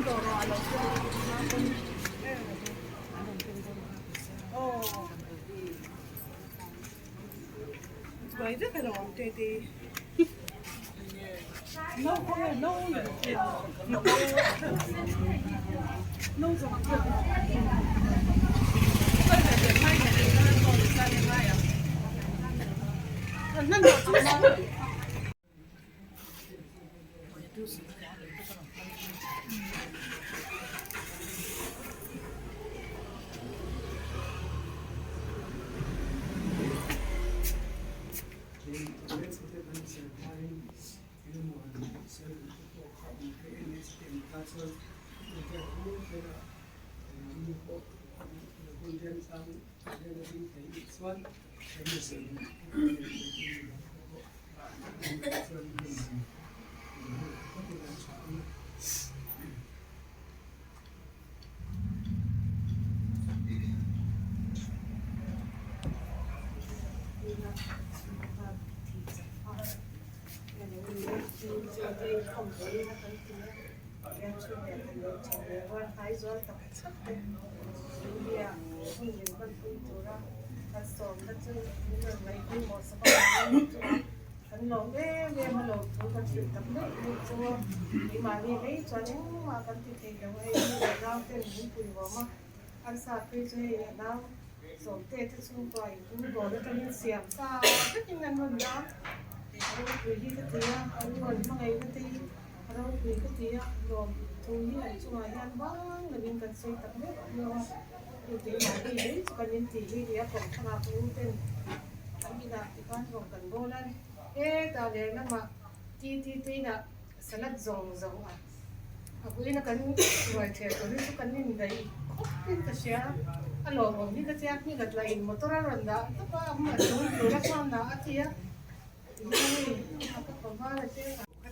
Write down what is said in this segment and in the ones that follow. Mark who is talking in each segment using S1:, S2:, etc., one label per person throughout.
S1: Ka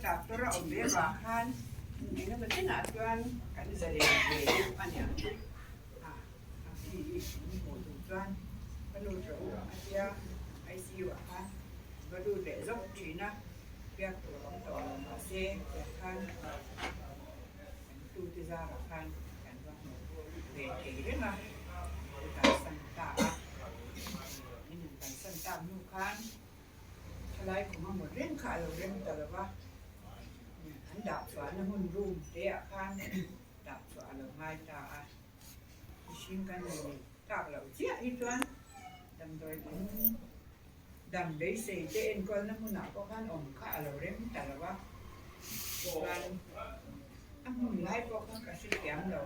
S1: doctor a awm ve vang khan engemaw chenah chuan kan zalen ve deuh a niang a, a khi hi min hmuh duh chuan ka lut rawh u a tia ICU ah khan va lut leh zawk thin a, biak tur awm tawh lo mahse tiang khan kan tute zarah khan kan va hmu ve thei reng a, min kalsan ta a, min han kalsan tak hnu khan. Thalai kum a mut reng kha a lo rem ta lo va, an dah chhuahna hmun room te ah khan dah chhuah a lo ngai ta a, mihring kan ni tak loh chiah hi chuan damdawi in dam beisei te enkawlna hmunah pawh khan awm kha a lo rem ta lo va, tichuan a hmun lai pawh kha ka hrethiam lo,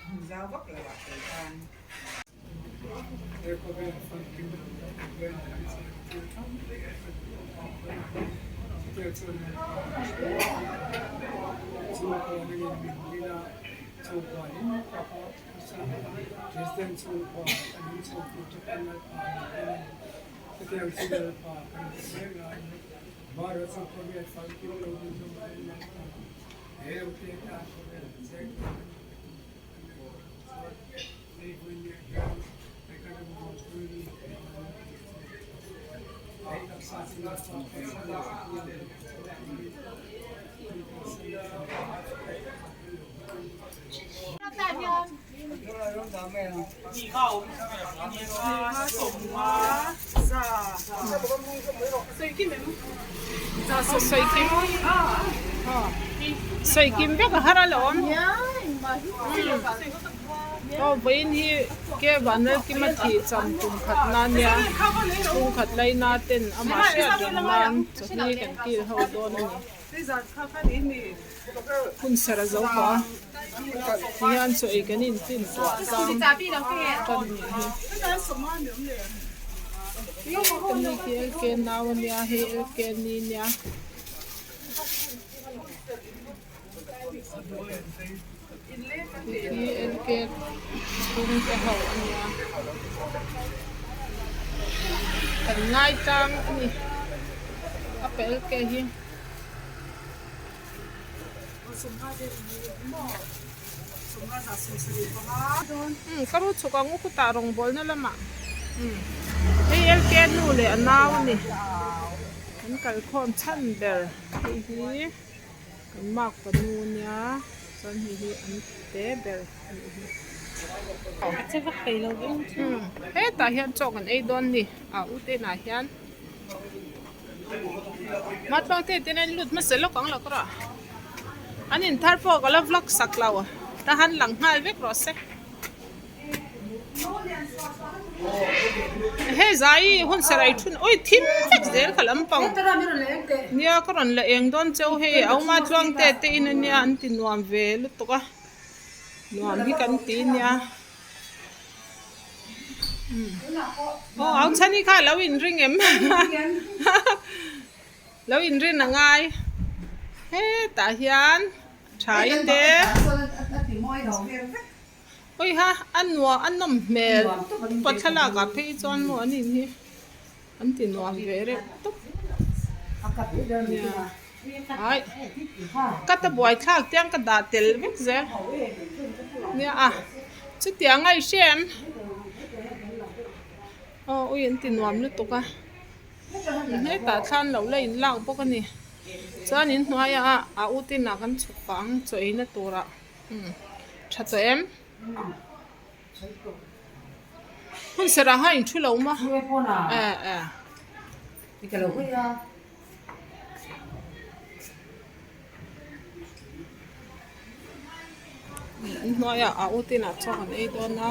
S1: hmun zau vak lo ah kei khan.
S2: Sawi kim vek a har alawm. Aw vawiin hi ke Vanlalkima thih cham kum khat na nia chhung khat laina ten amah hriat reng nan chawhni kan kil ho dawn a ni. Hun ser a zo tawh a tihian chaw ei kan intin tuah tlang tan nih hi. Hemi khi LK nau a nia hei LK ni nia. Hi LK chhungte ho a nia kan ngai tlang a ni a pe LK hi. Umm ka ru chhuk ang u khutah rawngbawlna lamah umm hei LK nu leh a nau a ni an kalkhawm chhan ber hei hi. Kan mark panu nia chuan hei hi an te ber a nih hi. Hetah hian chaw kan ei dawn ni a u te inah hian Matluang te ten an lut hmasa lawk ang lo ka rawh an in thar pawh ka la vlog sak lo ta han lang nghal vek rawh se. He zai hun sarai thun oi thim vek zel kha lampang nia ka rawn la eng dawn cheu hei a awma tluang te te in ania an ti nuam ve lutuk a nuam hi kan ti nia aw au chhani kha lo in ring em lo in rin a ngai hetah hian tha in te. Hawiha a nuam a nawm hmel pa thlalak ah phei chuan maw an in hi an ti nuam ve reuh tawp nia ai ka ta buai thlak tiang ka dah tel vek zel nia a chutiang a i hria em aw ui an ti nuam lutuk a hetah thlan loh la in lak bawk a ni chuan in hnuaiah a u tin ah kan chhuk pah ang chaw eina turah. Umm tha tawh em? Hun serh ah khan in thu lo maw? Eh eh. In hnuaiah a u tin ah chuan an ei dawn a.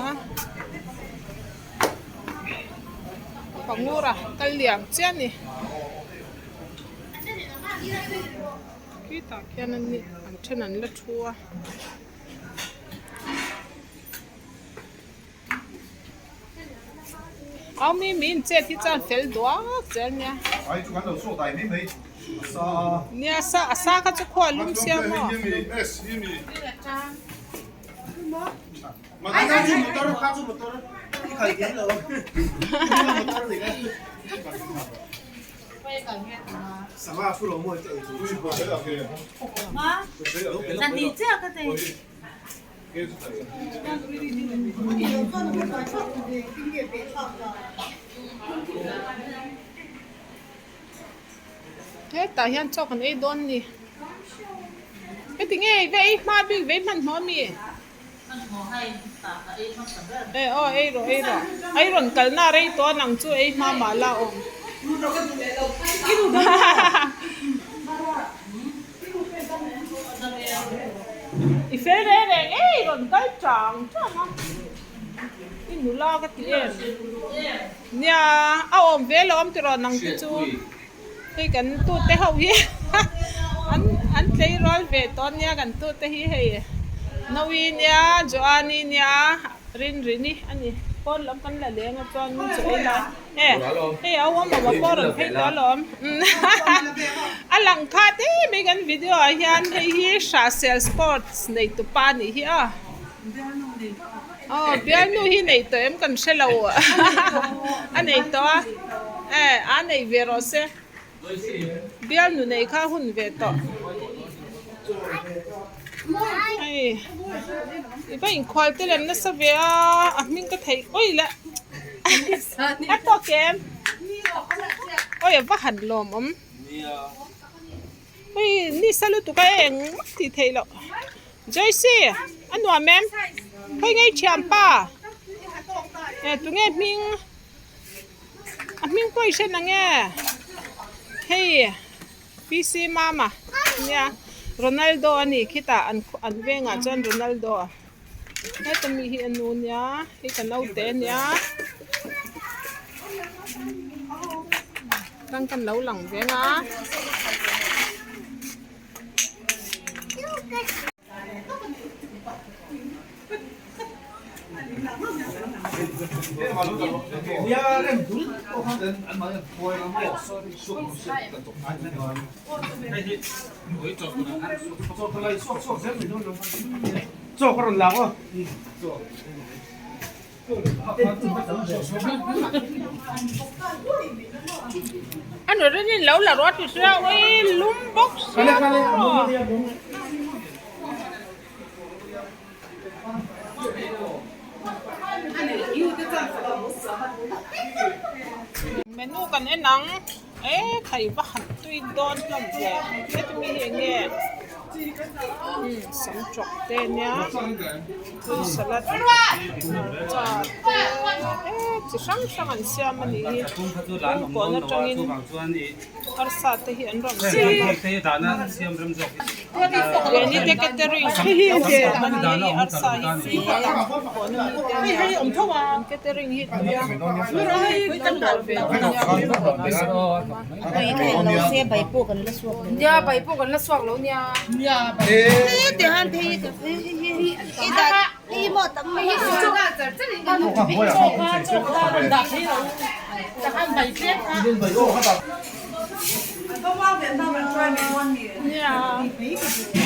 S2: Pangura kal liam chiah a ni. Khitah khian an ni an then an la thu a. Au mi min chet hi chuan fel duak zel nia. Nia sa a sa kha chu khua a lum sia maw. Hetah hian chaw kan ei dawn a ni. Heti nge i va ei hma bik ve i hmanhmawh ami? E aw ei rawh ei rawh ei rawn kalna rei tawh a nang chu ei hma mah la awm. I fel reng reng ei rawn kal chang chang a i nula ka ti em nia a awm ve lo awm tiraw nang te chu hei kan tute ho hi an an tleirawl ve tawh ania kan tute hi hei Nawi nia Joani nia Rinrini a ni pawn lam kan la leng a chuan chu ei lai e hei a awm awm a pawh rawn phei tawh alawm a lang khat em mai kan video ah hian hei hi Hrahsel sports nei tupa a nih hi a. Aw bialnu hi nei tawh em kan hre lo a nei tawh a e a nei ve rawh se bialnu nei kha hun ve tawh hei i va inkhual te lem nasa ve a a hming ka theih awih le a tawk em awi a va han lawm awm hei nisa lutuk a engmah tih theih loh. Joyce, a nuam em? Khawi ngei thianpa? Eh, tunge hming? A hming pawh i hre na nge? Hei, PC Mama nia, Ronaldo a ni khitah an an vengah chuan Ronaldo. Heta mi hi a nu nia, hei ka naute a nia. Tang kan lo lang veng a. A nu rin in lo la ruat ti hria ui lum bawk sia maw. Menu kan en ang e khai va han tui dawn hlawm ve heti mi hi eng nge. Umm sam tawk te ania thil salad hmarcha te eh chi hrang hrang an siam a nih hi bungkawn atangin arsa te hi an rawn siam a keini te catering an siam a ni a arsa hi free a bungkawn a mi te ania an catering hi tui a kan dawr ve dawn nia bungkawnah sawn an awm a. Nia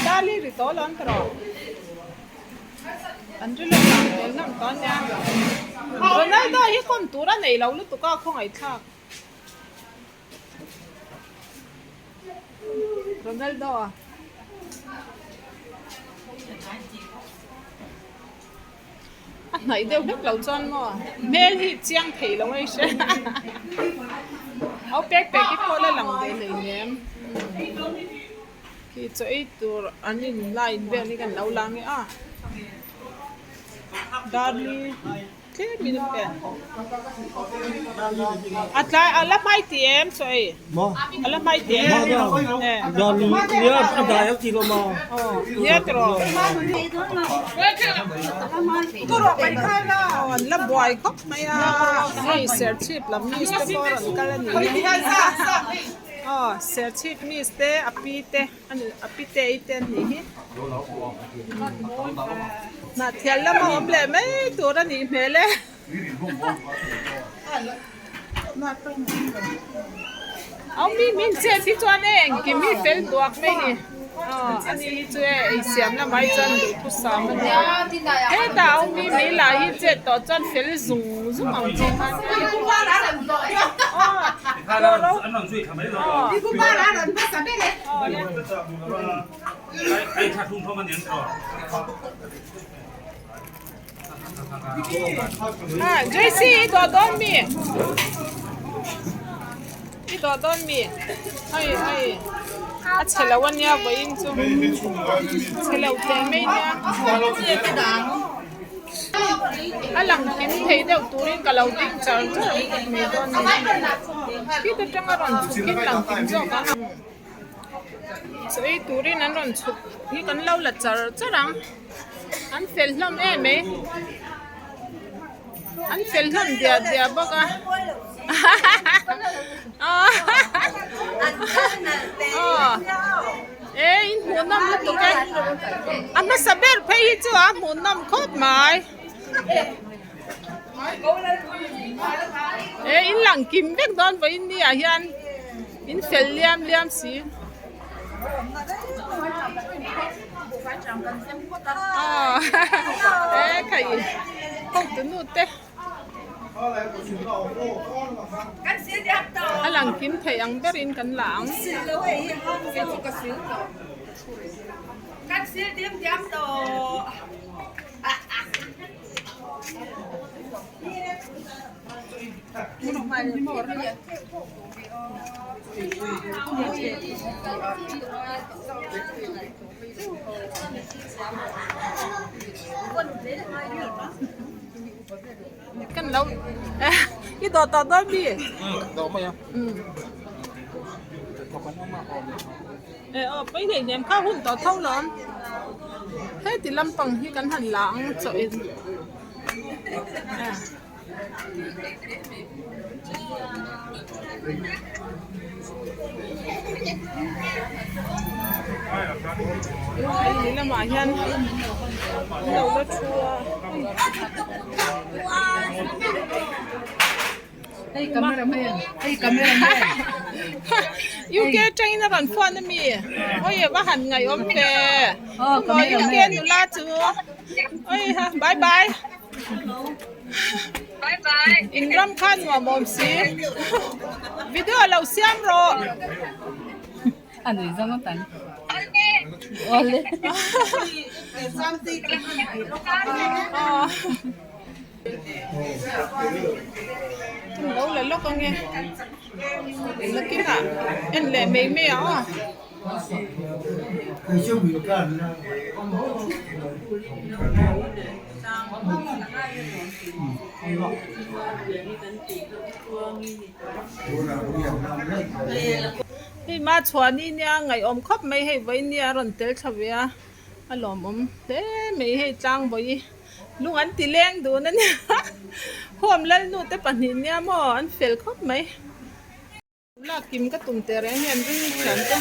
S2: Dali ri tawh lo an ti rawh an ri lo ang hmel hlawm tawh ania Ronaldo hi kawm tur a nei lo lutuk a khawngaihthlak. Ronaldo a hnaih deuh hlek lo chuan maw hmel hi chiang thei lo mai hre au pek pek hi pawh la lang ve hlei nem khi chaw ei tur an in line vel hi kan lo lang e a darli. Tlem in pen. A tlai a la hmai ti em chaw ei? A la hmai ti em? Nia tiraw? Aw an la buai khawp mai a, hei Serchhip lam miss te pawh a rawn kal a ni. Aw Serchhip miss te a pi te. A pi te i te an nih hi. Hnahthial lama awm leh mai tur a nih hmel e. Au mi min chet hi chuan e engkim hi fel duak mai ni. Aw ani hi chu e eisiam lamah hi chuan duhthusam a nia. Hetah au mi mi lah hi chet tawh chuan fel zung zung ang chi khan. Joyce i dawh dawn mi i dawh dawn mi hei hei a chhe lo ania vawiin chu chhe lo teh mai nia a lang kim thei deuh turin ka lo ding char char ang tawp mai dawn a ni khit atanga rawn chhuk in lang kim zawk ang chaw ei turin an rawn chhuk hi kan lo la char char ang an fel hlawm em mai an fel hlawm diah diah bawk a e in hmuh nawm lutuk e a hmasa ber phei hi chu a hmuh nawm khawp mai e in lang kim vek dawn vawiin ni ah hian in fel liam liam si. E khai hotu nu te a lang kim thei ang berin kan la ang. Kan lo i dawh tawh dawn mi?
S3: Dawh mai a.
S2: E aw pawi hlei hnem kha hun tawh tho lawm. Heti lampang hi kan han la ang chaw in. Hei lamah hian an lo la thu a. UK atangin a rawn phone a mi awi va han ngaihawm ve UK nula chu awi ha bye bye in ram kha nuam awm si video lo siam rawh. Lo la lawk ange nakinah en leh mai mai ang aw. Hei ma chhuahni nia ngaihawm khawp mai hei vawiin nia a rawn tel thla ve a a lawmawm hle mai hei tlangbawi lung an ti leng dun a nia home lalnu te pahnih nia maw an fel khawp mai. Lak kim ka tum teh reng hian ring thiam te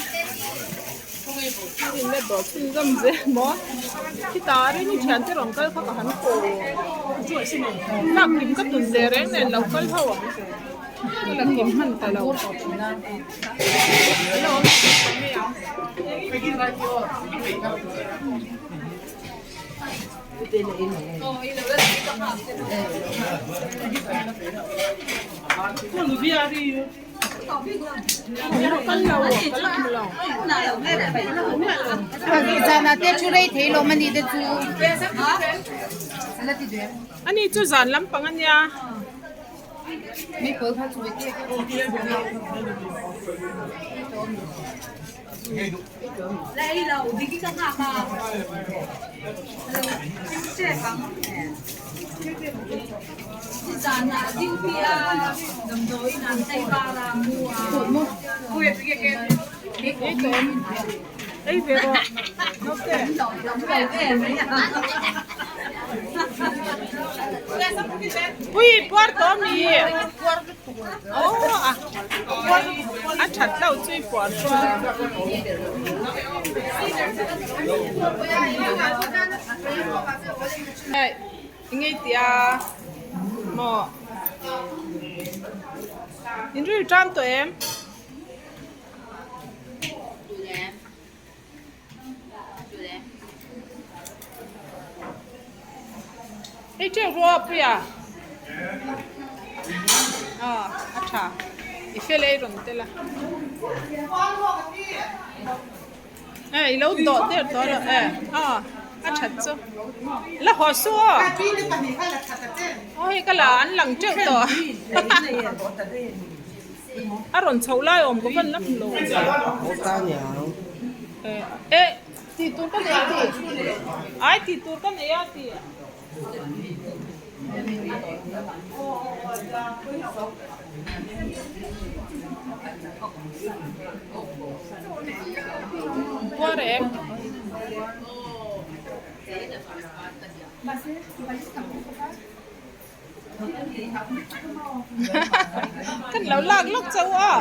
S2: rin let dawh chhun zawm zel maw khitah ring thian te rawn kal kha ka han ko lak kim ka tum teh reng nen lo kal ho ang ka la kim hman ta lo a lo awm ta mai ang. Ani chu zan lampang a nia. Ei ve rawh naute. Pui puar tawh mi. Aw a a that lo chu i puar chuan. Hei engei tia maw in ril tan tawh em? Hei teuh ruah puia aw a tha i fel ei rawn tel a e i lo dawh der tawh lo e aw a that chu la haw su aw aw hei ka la an lang teuh tawh. A rawn chhoh lai awm ka van la hmu lo. Eh tih tur ka nei a ti. Ai tih tur ka nei a ti. Puar em? Kan lo lak lawk chauh a.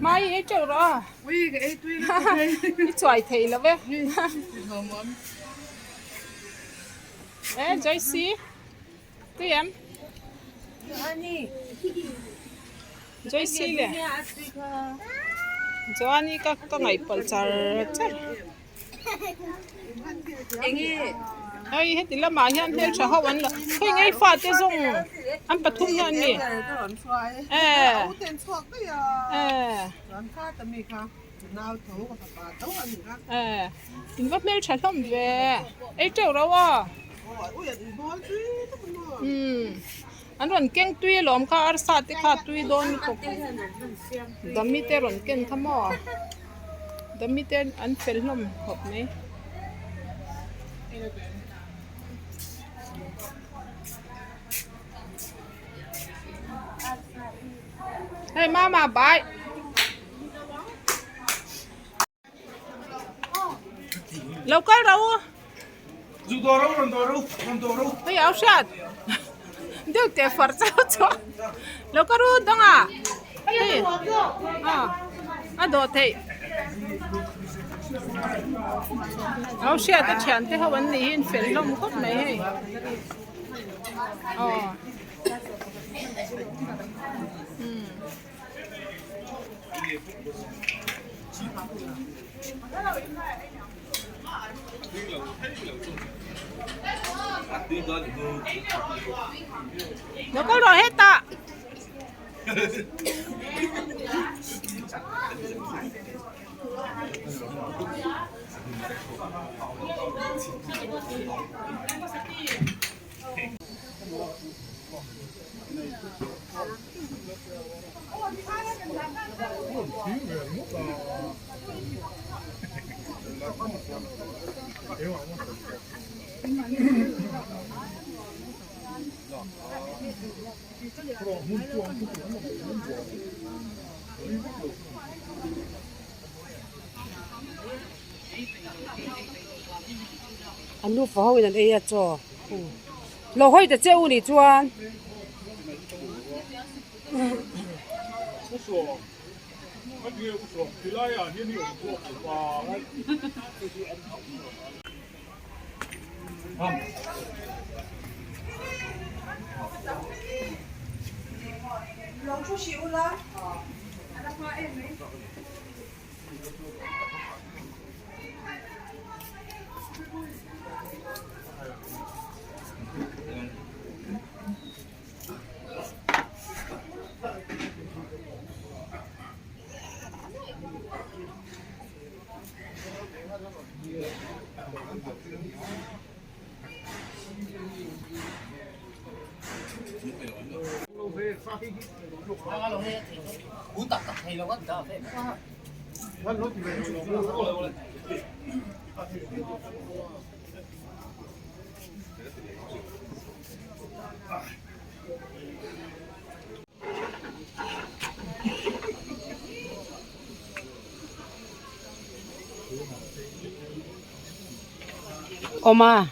S2: Hmai i ei teuh rawh a. I chuai thei lo ve. E Joyce tui em? Joyce le Joani ka ka ngaihpawlh char char. Hei heti lamah hian hmeltha ho an la hei ngei fate zawng an pathum hian an ni eh eh eh in va hmeltha hlawm ve ei teuh rau a umm an rawn keng tui alawm kha arsa te kha tui dawn lutuk dami te rawn ken kha maw. Dami te an fel hlawm khawp mai. Hei mama bai. Lo kal ro.
S3: Zu do ro ron do ro ron do ro.
S2: Hei au hriat. Deuh te far chau chu. Lo ka ru dawng a. Hei. A. A dawh theih. Au hriat a thian te ho an nih hi an fel hlawm khawp mai hei. Aw. Hmm. Nó có rồi hết ạ.
S4: An nufa ho in an ei a chaw lo hawi ta che u nih chuan. Awm a.